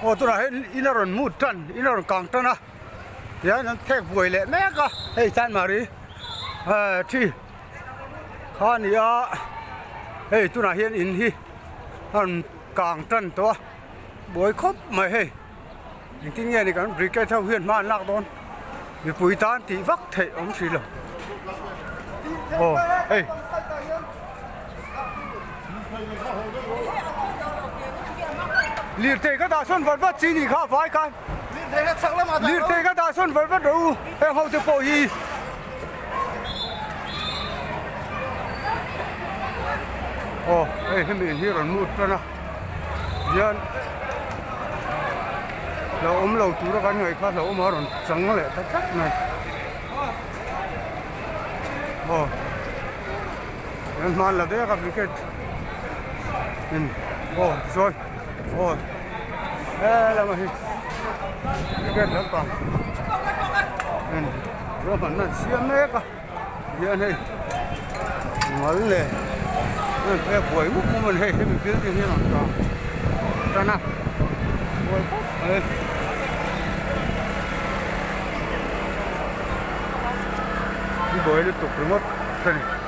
Aw tunah hian in a rawn mut tan in a rawn kang tan a tihian an phek buai leh mek a hei chanmari eh thi kha a ni a hei tunah hian in hi a rawn kang tan tawh a buai khawp mai hei engtin nge ni kan brigade ho hian hma an lak dawn mipui tan tih vak theih awm si lo aw hei. Lirthei ka dah sawn vat vat chi nih kha vai khan lirthei ka dah sawn vat vat rawh u heng ho te pawh hi aw hei hemi in hi rawn mut tan a hian lo awm lo tura kan ngaih kha lo awm a rawn chang leh ta tlat mai aw. An hman la dek a cricket in aw tichuan aw helama hi cricket lampang in ruahmanna an siam mek a tihian hei mal leh an phek buai mup mup a ni hei hemi building hi a rawn tang tan a buai khawp mai. Buai lutuk ringawt a ni.